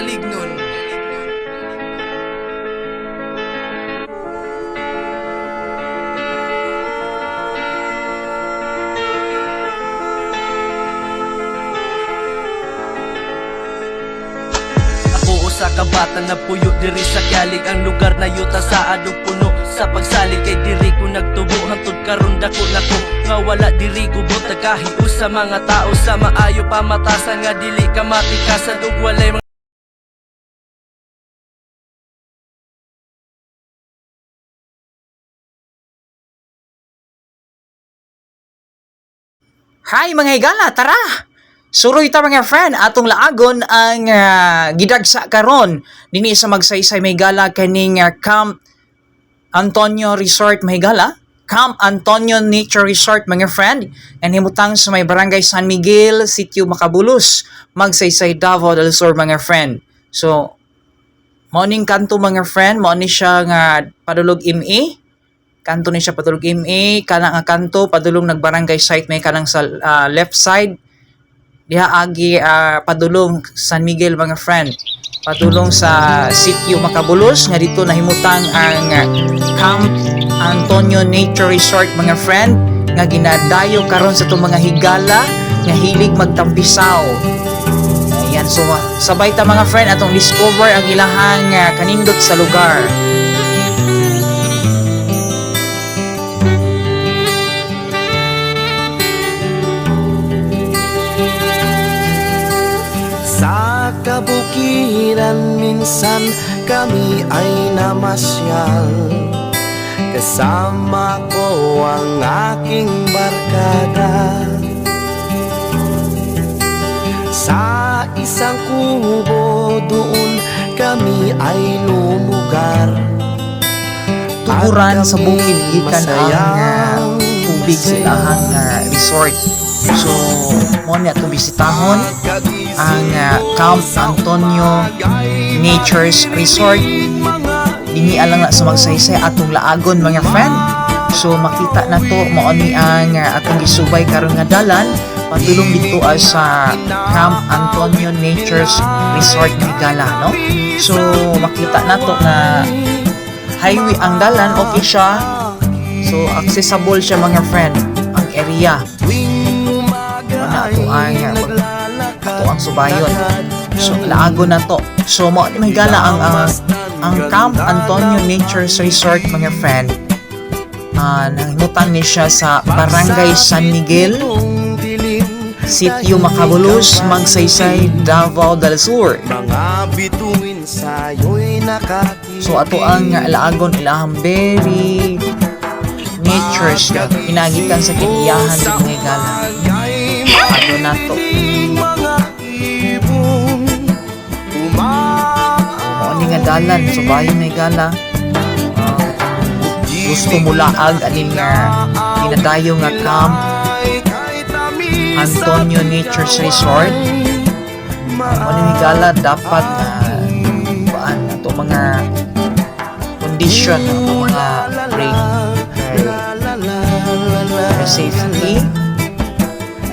Kialignon. Ako usa ka bata na puyo diri sa Kialig. Ang lugar na yuta sa adog puno sa pagsalig. Kay diri ko nagtubo hangtod karon dako nako nga wala diri gubot. Nagkahius sa mga tao sa maayo pamatasan nga dili ka matikasan ug walay mga Hi, mga higala, tara! Suroy ta, mga friend, atong laagon ang gidagsa karon dinhi sa Magsaysay, may gala, kaning Camp Antonio Resort, may gala. Camp Antonio Nature Resort, mga friend, nga himutang sa may Barangay San Miguel, Sitio Makabulos, Magsaysay, Davao del Sur, mga friend. So, morning kanto, mga friend, mo ni siya nga padulog MA kanto ni siya padulog MA kana nga kanto padulong nagbarangay site, may kanang sa left side diha agi padulong San Miguel, mga friend, padulong sa Sitio Makabulos nga dito nahimutang ang Camp Antonio Nature Resort, mga friend, nga ginadayo karon sa itong mga higala nga hilig magtampisaw. Ayan, so sabay ta, mga friend, atong discover ang ilahang kanindot sa lugar. Sa kabukiran minsan kami ay namasyal. Kasama ko ang aking barkada. Sa isang kubo doon kami ay lumugar. Tuburan At sa kami bukid gikan ang masayang tubig sa masaya. ilahang resort. So, mo ni atong bisitahon ang Camp Antonio Nature's Resort. Dinhi lang na sa Magsaysay atong laagon, mga friend. So makita na to, mao ni ang atong gisubay karon nga dalan padulong dito sa Camp Antonio Nature's Resort Migala, no? So makita na to nga highway ang dalan, okay siya. So accessible siya, mga friend, ang area. Wala to ang ato ang subayon. So laago na to. So mao ni may gala ang Camp Antonio Nature's Resort, mga friend. Nahimutang ni siya sa Barangay San Miguel, Sitio Makabulos, Magsaysay, Davao del Sur. Mga bituin sa'yo'y nakatitig. So ato ang laagon ilahang very nature's hinagikan sa kiniyahan ng mga gala. Ato na to. Mga ibon Mao ni nga dalan subayon may gala. Gusto mo laag aning nga ginadayo nga Camp Antonio Nature's Resort. Mao ni nga gala dapat na kuan ato mga condition ato mga brake kay for safety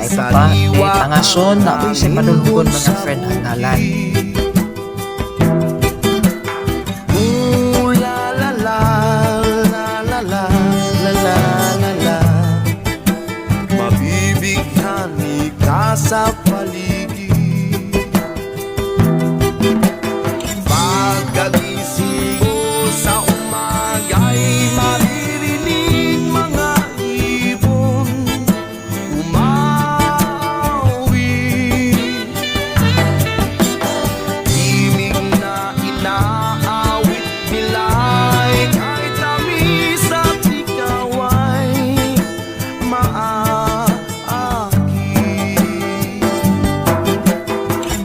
ay pa eh, tangason na uy sa padulungon, mga friend, ang dalan. Ooh, la la la la la la la la la la. Mabibighani ka sa paligid. Pagkagising mo sa umaga'y maririnig mga ibon umawit. Himig na inaawit nila'y kahit tamis at ikaw ay maakit.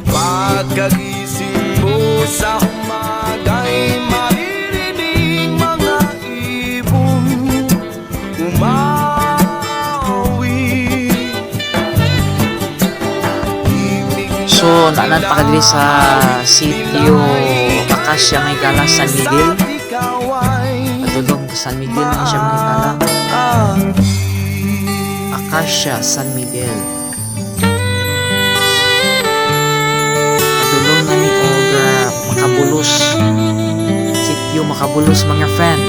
Pagkagising mo sa umaga'y maririnig mga ibon umawit. Himig So naanan pa ka diri sa Sitio Acacia may gala, San Miguel. Padulong San Miguel na siya, mga gala. Acacia, San Miguel. Padulong na ni og Makabulos, mga friend.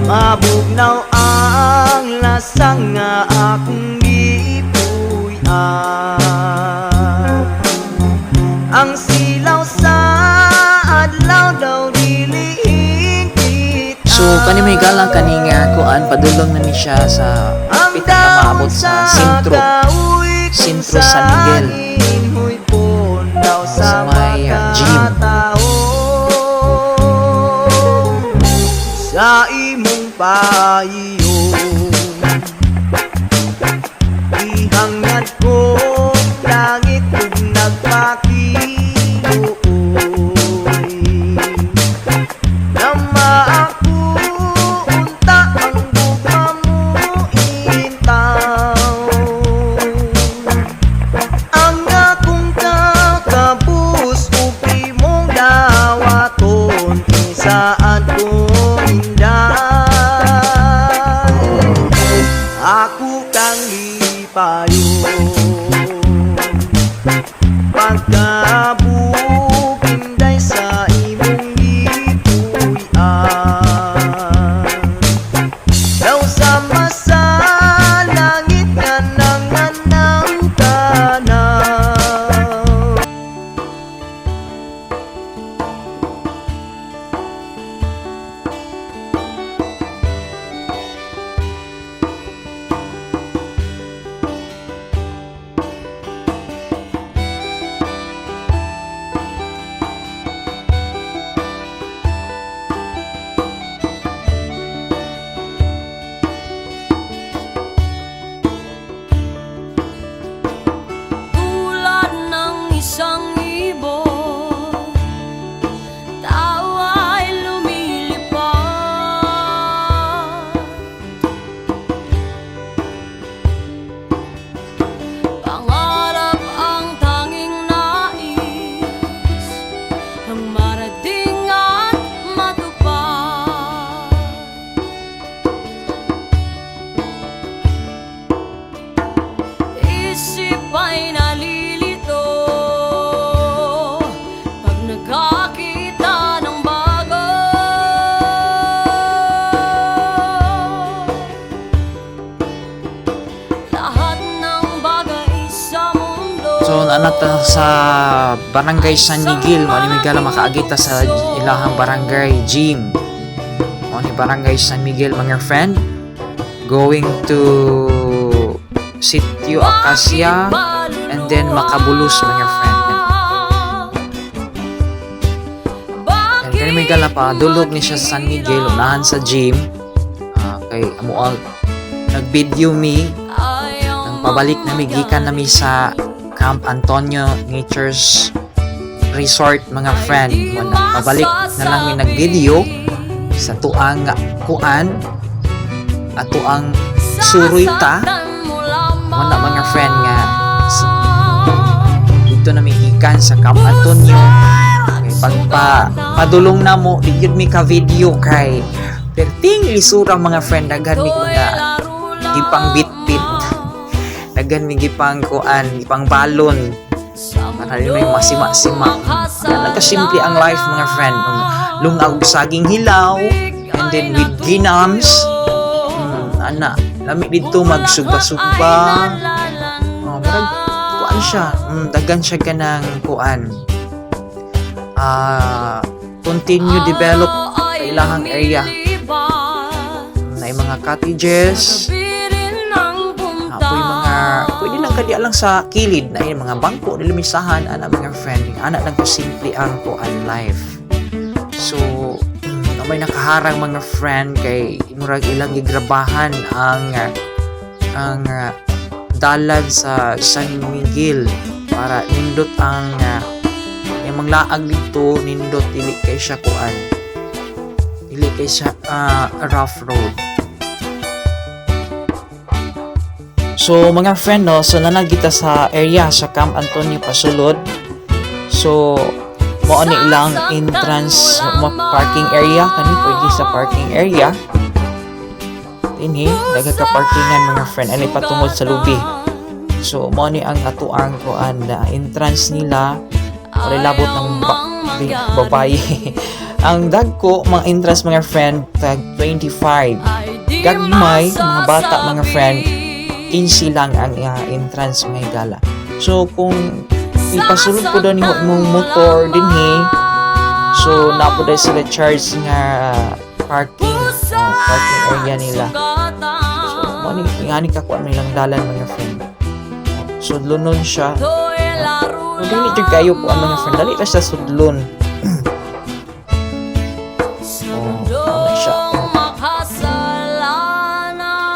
Mabugnaw ang lasang nga akong gipuy-an. Ang silaw sa adlaw daw dili hingpit. So kani may gala kaning kuan, padulong na ni siya sa Ang pita na maabot sa sentro. Sentro San Miguel. Sa Sa may, gym. makatao sa imong payo, ihangad ko langit ug nagpakiluoy na maako unta ang gugma mo intaw. Ang akong kakabus ug imong dawaton, isaan ko inday, ako kang lipayon pagkabukinday sa imong gipuy-an. Daw sama sa langit nga nanganaw tanaw. Tulad ng isang ibon, tao ay lumilipad. Pangarap ang tanging nais, ang marating at matupad. Isip ay nalilito pag nakakita ng bago. Lahat ng bagay sa mundo. So naa ta sa Barangay San Miguel, mao ni may gala makaagi ta sa ilahang barangay gym. Mao ni Barangay San Miguel, mga friend, going to Sitio Acacia and then Makabulos, mga friend. And kani may gala pa dulog ni siya sa San Miguel, unahan sa gym. Kay amuang nag-video mi nang pabalik na mi gikan nami sa Camp Antonio Nature's Resort, mga friend. Wala, pabalik na lang mi nag-video sa tuang kuan ato ang suroy ta. Wala, mga friend, nga dito na mi gikan sa Camp Antonio kay pagpa padulong na mo di gyud mi ka video kay perting lisura, mga friend. Daghan mi mga gipang bitbit, daghan mi gipang kuan, gipang balon para di may masima-sima. Kaya nagkasimple ang life, mga friend. Lungag saging hilaw and then with ginams. Ana, lami dito magsugba-sugba. Oh, murag kuan siya. Daghan siya kanang kuan. Continue develop sa ilahang area. Na mga cottages, apoy mga pwede lang kadya lang sa kilid na yung mga bangko nilimisahan ana, mga friend. Ana lang simple ang kuan life. So may nakaharang, mga friend, kay murag ilang gigrabahan ang ang dalan sa San Miguel para nindot ang yung manglaag dito, nindot, dili kay siya kuan, dili kay siya rough road. So mga friend, no, so naa na kita sa area sa Camp Antonio pasulod. So mao ni ilang entrance mo, parking area kani, pwede sa parking area dinhi, nagaka-parkingan, mga friend, ani patungod sa lubi. So mao ni ang atuang kuan na entrance nila. Walay labot ng babae. Ang dagko mga entrance, mga friend, tag 25. Gagmay mga bata, mga friend, 15 lang ang entrance, mga higala. So kung ipasulod po daw nimo imong motor dinhi, so naa po dahil sila charge nga parking, oh, parking area nila. So mo ni ingani ka kuan ilang dalan, mga friend. Sudlonon siya. So, dili jud kayo po ang mga friend, dali ra siya sudlon. Oh, ano siya.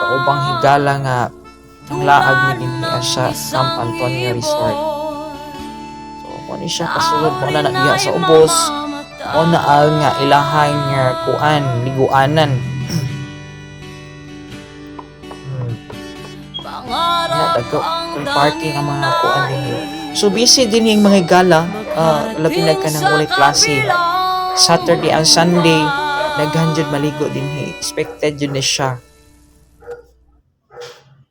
Kaubang higala nga ang laag mi dinhi sa Camp Antonio Resort. So mo ni siya pasulod mo na na diha sa ubos. Mo na ang nga ilahang nga kuan, liguanan. Ya, dagko parking ang mga kuan dinhi. So busy din yung mga gala, labi na ka ng walay klase. Saturday and Sunday, daghan jud maligo dinhi. Expected jud ni siya.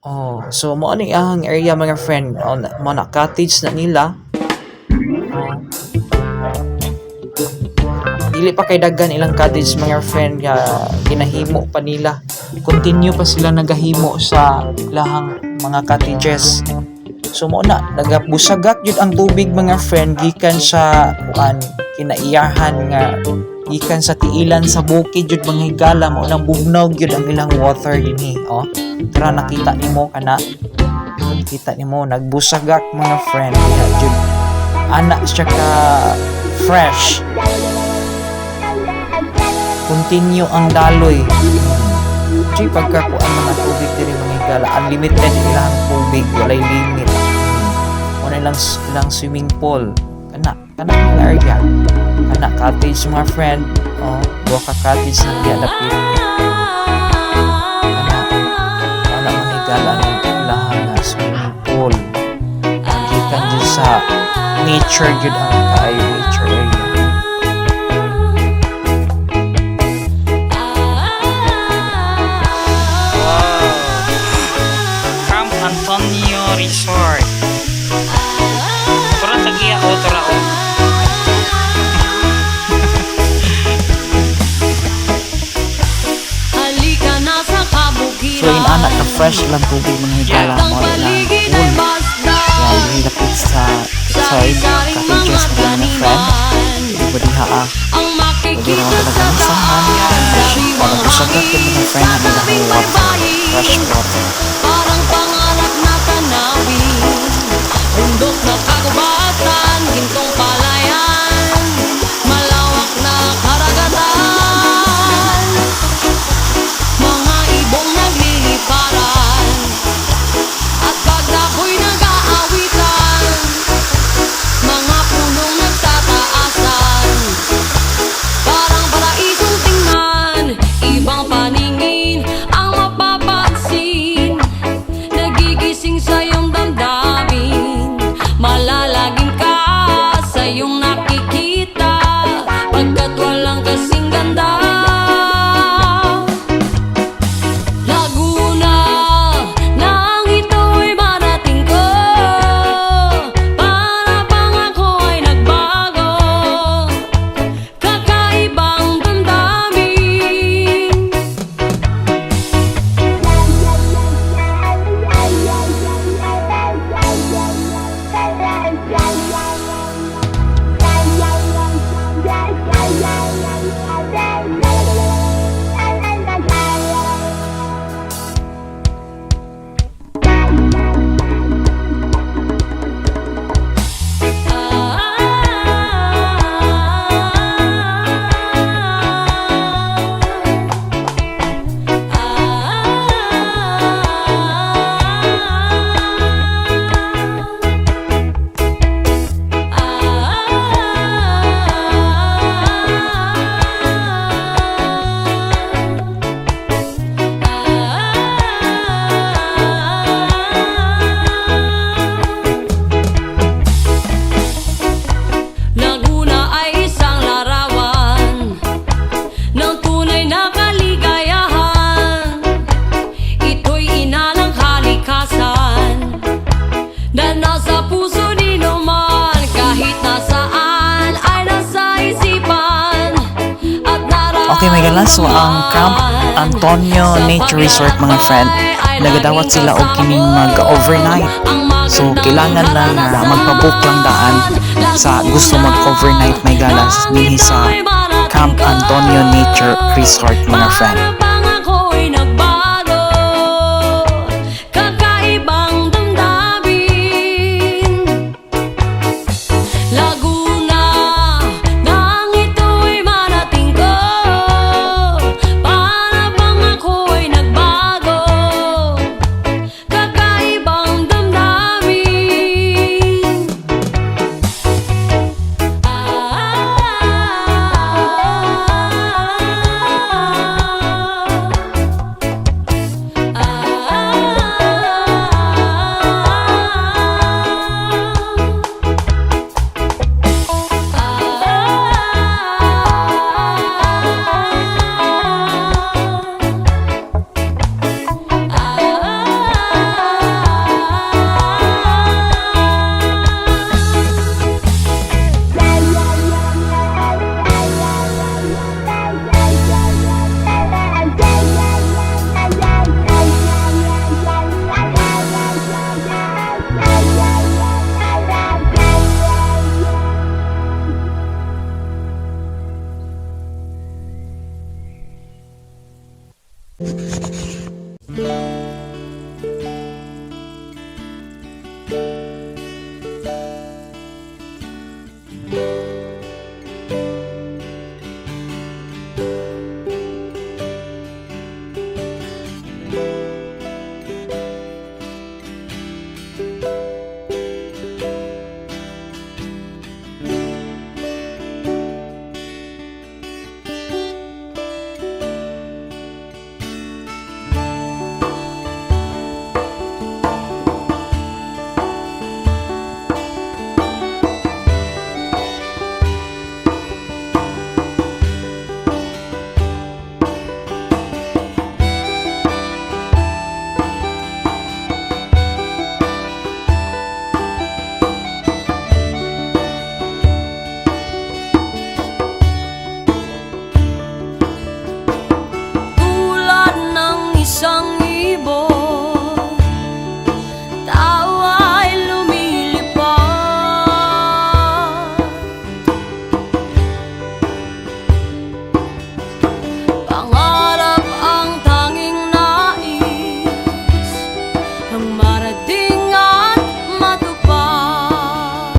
Oh, so mo ni ang area, mga friend. Oh, mo na cottage na nila. Oh. Dili pa kay daghan ilang cottage, mga friend, nga ginahimo pa nila. Continue pa sila nagahimo sa ilahang mga cottages. So mo na nagabusagak jud ang tubig, mga friend, gikan sa kuan, kinaiyahan nga gikan sa tiilan sa bukid jud, mga higala. Mo nang bugnaw jud ang ilang water dinhi, oh. Tara, nakita nimo kana, kita nimo nagbusagak, mga friend, diha jud ana siya ka fresh. Continue ang daloy. Di pagkakuan mga tubig diri, mga higala, unlimited ilang tubig, walay limit. Wala ilang ilang swimming pool kana kana ang area kana, cottage, mga friend, oh, duha ka cottage na diya dapit kana. Wala, mga higala, ng ilahang nga swimming pool gikan jud sa nature jud ang kaayo, nature area. Wow. Camp Antonio Resort. Tura sa giya o tura o. Halika na sa kabukiran. So inana ka fresh ilang tubig, mga higala, Ang mo ilang paligid pool. ay masdan. Kaya dapit sa side Sari-saring cottages mga na mga friend. taniman Pwede diha ah. ang Pwede naman makikita talaga sa misahan. daan. Para Sariwang busagat yung mga hangin friend sa ang ilang tabing water. baybayin. Fresh water. Parang pangarap na tanawin. Bundok na kagubatan, gintong palayan, malawak na karagatan, mga ibong nagliliparan at pagdako'y nag-aawitan, mga punong nagtataasan. Parang paraisong tingnan, ibang paningin ang mapapansin. Okay, mga higala, so ang Camp Antonio Nature Resort, mga friend, nagadawat sila og kining mag-overnight. So kailangan lang magpabook lang daan sa gusto mag-overnight, mga higala, dinhi sa Camp Antonio Nature Resort, mga friend. Para bang ako'y nagbago, kakaibang damdamin. Laguna, nang ito'y marating ko. Para bang ako'y nagbago, kakaibang damdamin. Tulad ng isang ibon, tao ay lumilipad. Pangarap